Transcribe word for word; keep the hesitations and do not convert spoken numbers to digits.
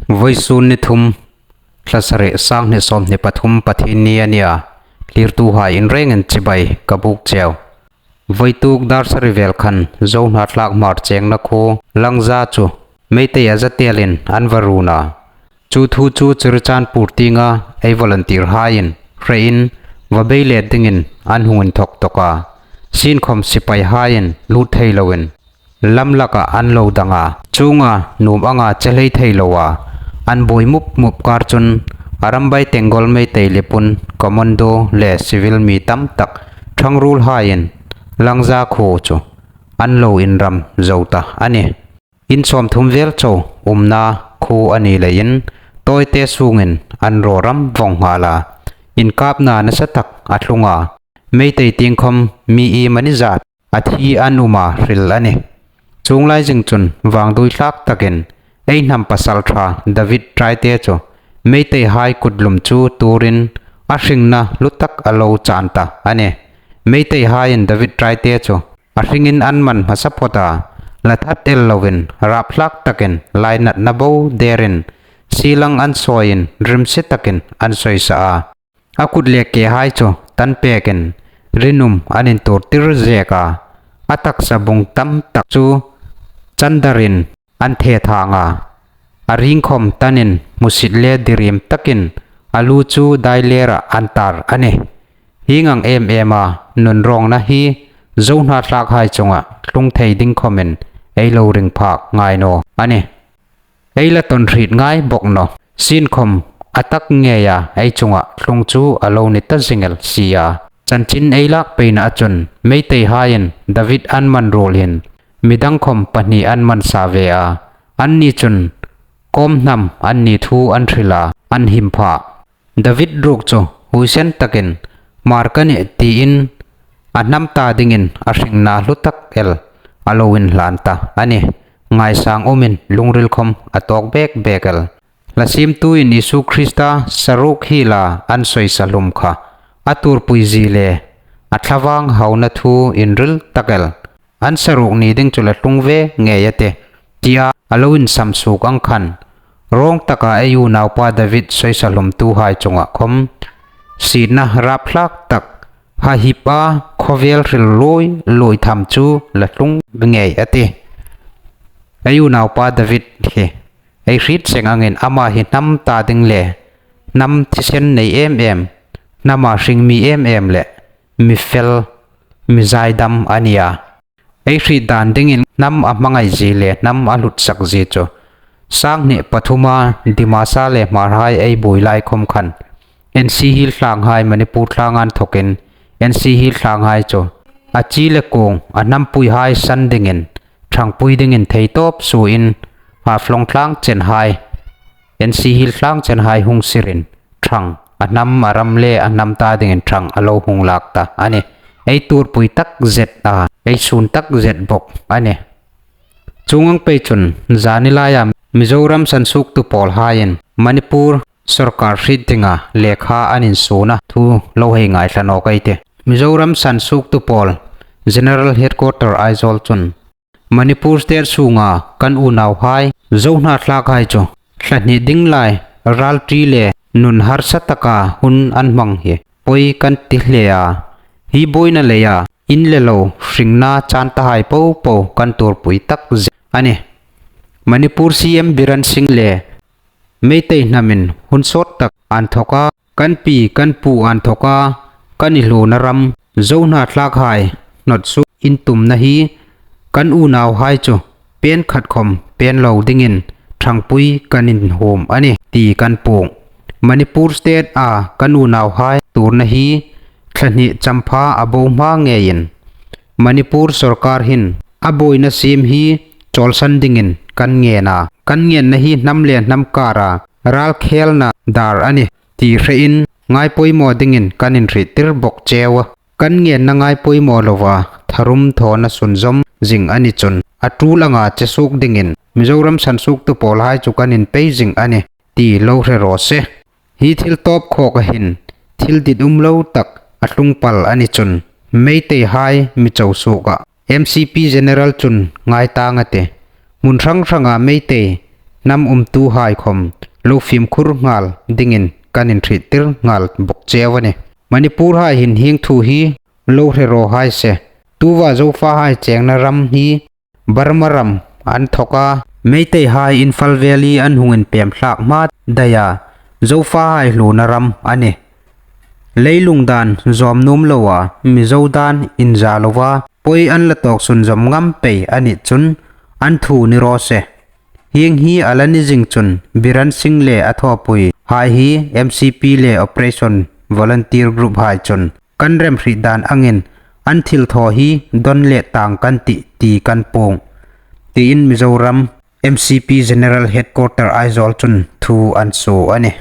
Vawisun ni thum, thla sari, sang hni sawmhni pathum, Pathienni a nia. Thlirtuhai in rengin chibai ka buk cheu. Vawituk dar sari vel khan Zo hnathlak Hmar chengna khuo Langza chu Meitei a za telin an va run a. Chu thu chu Churachandpur tienga ei volunteer haiin hrein va bei let dingin an hung inthawk tawk a. Sienkhawm sipaihaiin lut thei loin lam lakah an lo dang a. Chuonga nuom anga che hlei thei lo a, an buoi mup mup kar chun Arambai Tenggol Meitei Leepun commando le civil mi tam tak ṭhangruolhaiin Langza khuo chu an lo inram zo ta a nih. In sawmthum vel chau umna khuo a ni leiin tawite sungin an raw ram vawng nghal a. Inkapna nasa tak a tlung a. Meitei tieng khawm mi iemani zat a thi an um a hril a nih. Chuong lai zing chun vangduoithlak takin ei hnam pasalṭha David Traite chu Meiteihai kut lum chu tuorin a hringna hlu tak a lo chan ta a nih. Meiteihaiin David Traite chu a hringin an man hmasa phawt a, la that el loin rapthlak takin lainatna bo derin silang an sawiin rimsi takin an sawisa a. A kut le kehai chu tan pekin rinum an intuor tir zek a. A taksa bung tam tak chu chandarin an thethang a. A ring khawm tanin hmusit le diriem takin a lu chu dailerah an tar a nih. Hieng ang em ema nun rawngna hi Zo hnathlakhai chunga tlung thei ding khawmin ei lo ring phak ngai naw a nih. Ei la tawn hriet ngai bawk nawh. Sienkhawm a tak ngeia ei chunga tlung chu a lo ni ta zing el si a. Chanchin ei lak peina a chun Meiteihaiin David an man ruol hin midang khawm pahni an man sa ve a. Anni chun kawm hnam anni thu an hril a, an him pha. David ruok chu huoisen takin Hmar ka nih tiin a hnam ta dingin a hringna hlu tak el a lo inhlan ta a nih. Ngaisang umin lungril khawm a tawk bek bek el. Hla siemtuin Isu Krista saruok hiela an sawisa hlum kha a tuorpui zie le a thlavang hauna thu inril tak el. An saruok ni ding chu la tlung ve ngei a tih, tia a lo insam suok ang khan, rawng taka ei unaupa David sawisa hlumtuhai chunga khawm sietna rapthlak tak, ha hip a, khawvel hril luoi luoi tham chu la tlung ngei a tih. Ei unaupa David hi ei hriet seng angin ama hi hnam ta ding le hnam thisen nei em em, hnama hring mi em em le mi fel, mi zaidam a nia. Ei hriet dan dingin hnam a hmangai zie le hnam a hlutsak zie chu sang hni pathuma Dimasa le Hmarhai ei buoi lai khawm khan N C Hills tlanghai Manipur tlanga inthokin N C Hills tlanghai chu a chi le kuong a hnampuihai san dingin, ṭhangpui dingin thei tawp suoin Haflong tlang chenhai, N C Hills tlang chenhai hung sirin ṭhang, a hnam a ram le a hnam ta dingin ṭhang a lo hung lak ta a nih. Ei tuorpui tak zet a, ei sun tak zet bawk a nih. Chuong ang pei chun zani laia Mizoram sansuoktu pawlhaiin Manipur sawrkar hriet dinga lekha an insuona thu lo hei ngaithla nawk ei tih. Mizoram sansuoktu pawl General Headquarter Aizawl chun Manipur State sunga kan unauhai Zo hnathlakhai chu thla hni ding lai ralṭi le nun harsa taka hun an hmang hi pawi kan ti hle a. Hi buoina leia in le lo hringna chan tahai popo kan tuorpui tak zet a nih. Manipur C M Biren Singh le Meitei hnamin hun sawt tak an thawk a, kan pi kan pu an thawk a, kan inhluna ram Zo hnathlakhai hnawt suok intumna hi kan unauhai chu pen khat khawm pen lo dingin ṭhangpui kan inhuom a nih ti kan puong. Manipur State-a kan unauhai tuorna hi thla hni champha a bo hma ngeiin Manipur sawrkar hin a buoina siem hi chawlsan dingin kan ngen a. Kan ngenna hi hnam le hnam kara ralkhelna dar a nih ti hrein ngaipawimaw dingin kan inhriettir bawk cheu a. Kan ngenna ngaipawimaw lova tharum thawna sunzawm zing a ni chun a tul anga che suok dingin Mizoram sansuoktu pawlhai chu kan inpei zing a nih ti lo hre raw se. Hi thil tawp khawka hin thil dit um lo tak a tlung pal a ni chun Meiteihai mi cho suoka M C P General chun ngai tang a tih. Hmun hrang hranga Meitei hnam umtuhai khawm lo fimkhur nghal dingin kan inhriettir nghal bawk cheu a nih. Manipur hai hin hieng thu hi lo hre raw hai se. Tuta Zofahai chengna ram hi Burma ram an thawk a, Meiteihai Imphal Valley an hung inpem thlak hma daia Zofahai hluna ram a nih. Leilung dan zawm nuom loa, Mizo dan inza loa, poi an la tawk sunzawm ngam pei a nih chun an thu ni raw se. Hieng hi a la ni zing chun Biren Singh le a thawpuihai hi M C P le Operation Volunteer Group hai chun kan remhriet dan angin an thilthaw hi don le tang kan tih ti kan puong, tiin Mizoram M C P General Headquarter Aizawl chun thu an suo a nih.